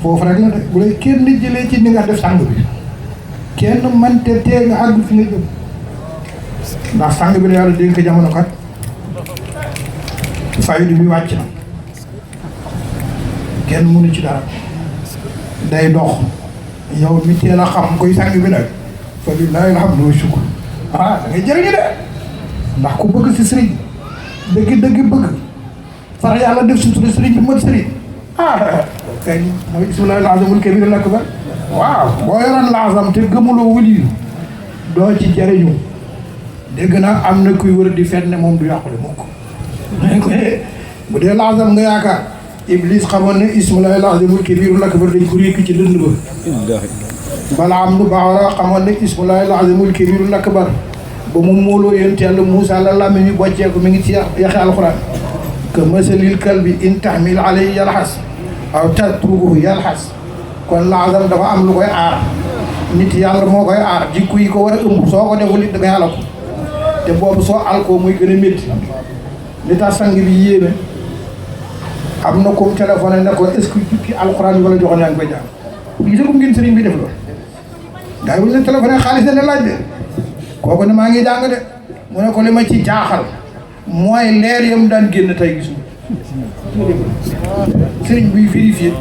foofu rek la de bu lay kenn jëlee ci ni nga def sang bi kenn mante tee nga àgg fi nga jëm ndax sang bi la yàlla dénk jamono kat faydu bi wàcc na kenn mënu ci dara day dox yow mi teel a xam koy sang bi nag fa lillahi alhamdu wa shukr da ngay jëriñu de ndax ku bëgg si sëriñ dëgg bëgg far yàlla def sutura sëriñ bi mën sëriñ kay mooy bismillahi al-azamul kabir al-akbar waaw boo yoroon laazam te gëmuloo wëliyu doo ci jëriñu dégg naa am na kuy wër di fenn ne moom du yàqule mukk bu dee laazam nga yaakaar iblis xamoon ne ismullahi al-azamul kabir al-akbar dañ ko rékk ci dënd ba balaa am lu baax xamoon ne ismullahi al-azamul kabir al-akbar ba mu móoloo yonent Yàlla Muusaa la làmmiñ mi bocceeku mi ngi ci yaxi alxuraan que masalil kalbi in tahmil alayhi yalxas aw tatrukuhu yalxas kon laazam dafa am lu koy aar nit yàlla moo koy aar jikko yi ko war a ëmb soo ko deful it da ngay alako te boobu soo alkoo muy gën a métti li tax sang bi yéeme am na comme téléphone ne ko est-ce que jukki alxuraan yi wala joxoon yaa ngi koy jàng gisagum ngeen sëriñ bi def loolu gars yi bu ñu leen téléphoné xaalis ne laaj de kooku ne maa ngi jàng de mu ne ko li ma ci jaaxal mooy leer yam daan génn tey gisu sëriñ buy vérifié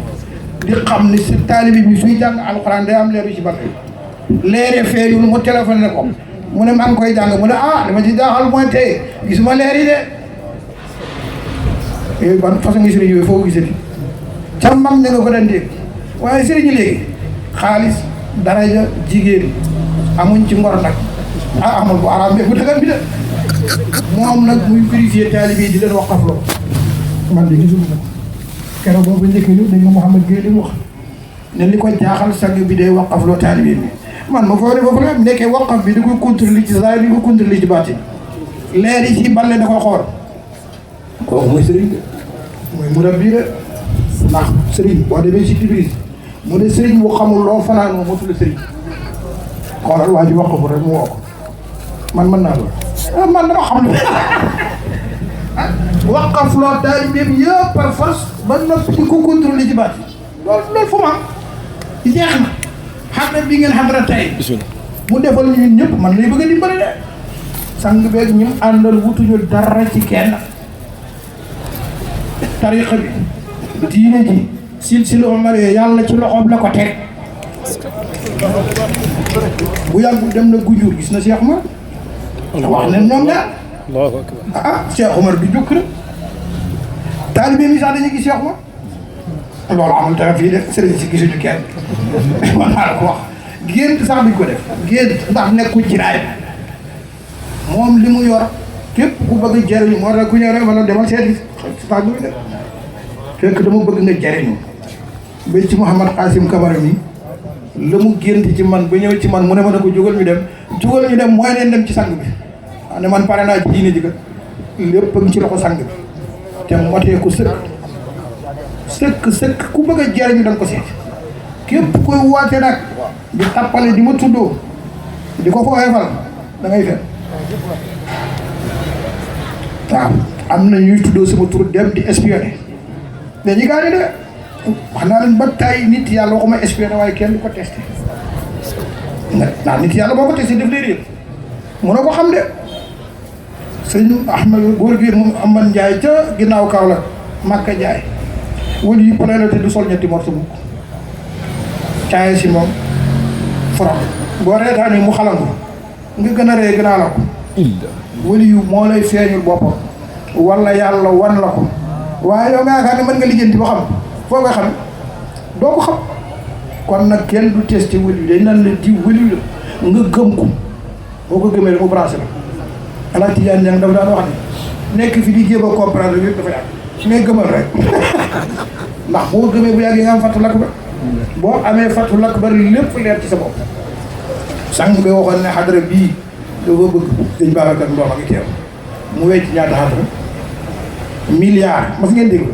di xam ne si taalibi bi suy jàng alxuraan day am leer yu ci bari leere feeñul mu téléphoné ko mu ne maa ngi koy jàng mu ne li ma ci jaaxal mooy tey gisuma leer yi de yooyu ban façon ngi sëriñ yooyu foo ko gisati ca mag ne nga ko daan dégg waaye sëriñ yi léegi xaalis daraja jigéen amuñ ci ngor nag amul bu araam bu dagan bi de moom nag muy vérifier taalibe yi di leen waqafloo man de gisuma nag keroog boobu njëkk ñu dañ ma Mouhamed Gueye li mu wax ne li ko jaaxal sang bi day waqafloo taalibe bi man ma foo ne foofu la nekkee waqaf bi da koy contrôler ci zaahir di ko contrôler ci baatin leer yi ci balle da koy xool kooku mooy sëriñ de mooy murabbi de ndax sëriñ boo demee ci Ibris mu ne sëriñ bu xamul loo fanaan moom motul sëriñ xoolal waa ji waqafu rek mu woo ko man mën naa loolu man dama xam ne waqaf loo taalibeem yëpp par force ba noppi di ko contrôler ci baat loolu fu mu am jeex na xam ne bi ngeen xam dara tey mu defal ñun ñëpp man lay bëgg a dimbali de sang beeg ñi mu àndal wutuñu dara ci kenn tariqa bi diine ji silsila Omar yàlla ci loxoom la ko teg bu yàggul dem na Gunjur gis na Cheikh Omar wax ne ñoom ñaar Cheikh Omar du jukk na taalibe mi sax dañuy gis Cheikh Omar loolu amul dara fii def sëriñ si gisuñu kenn man maa la ko wax gént sax duñ ko def gént ndax nekkul ci raay moom li mu yor képp ku bëgg jariñu moo tax ku ñëw rek wala demal seeti stag bi de fekk dama bëgg nga jariñu ba ci Mouhamad Qasim Kabara mi la mu gént ci man ba ñëw ci man mu ne ma ne ko jógal ñu dem mooy leen dem ci sang bi ne man pare naa ci diine ji kat lépp a ngi ci loxo sang bi te motee ko sëkk ku bëgg a jariñu da nga ko seet képp koy woote nag di tappale di ma tuddoo di ko fa oyofal da ngay fen waaw am na ñuy tuddoo sama tur dem di espionné mais ñi gaañu de wax naa leen ba tay nit yàlla waxuma espionné waaye kenn du ko testé ndax nit yàlla boo ko testé def lay réer mun na ko xam de sëñ Ahmad góor gi moom Amad Ndiaye ca ginnaaw Kaolack Makka Ndiaye wël yi pare la te du sol ñetti morso mukk caaye si moom foro boo reetaani mu xalangu nga gën a ree gën a la ko wëli yu moo lay feeñul boppam wala yàlla wan la ko waaye yow nga yaakaar ne mën nga lijjanti ba xam foo nga xam doo ko xam kon nag kenn du testé wëli yu dañ naan la diw wëli yu la nga gëm ko boo ko gëmee rek mu branché la Alaaji Tijaan Ñaŋ dafa daan wax ne nekk fi di jéem a comprendre yëpp dafa yàgg mais gëmal rek ndax boo gëmee bu yàggee nga am fatul akbar boo amee fatul akbar lépp leer ci sa bopp sang bi waxoon ne xadara bii dafa bëgg dañ Babacar Ndoom a ngi teew mu wecc ñaata xadara milliard mas ngeen déglu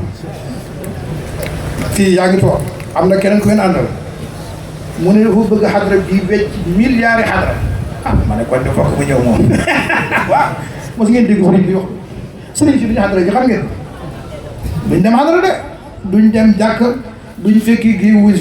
fii yaa ngi toog am na keneen ku ngeen àndal mu ne dafa bëgg xadara bii wecc milliards yi xadara ma ne kon de fokk mu ñëw moom waaw mas ngeen déglu sëriñ bi wax sëriñ si duñu xadara ji xam ngeen duñ dem xadara de duñ dem jàkk duñ fekki géewu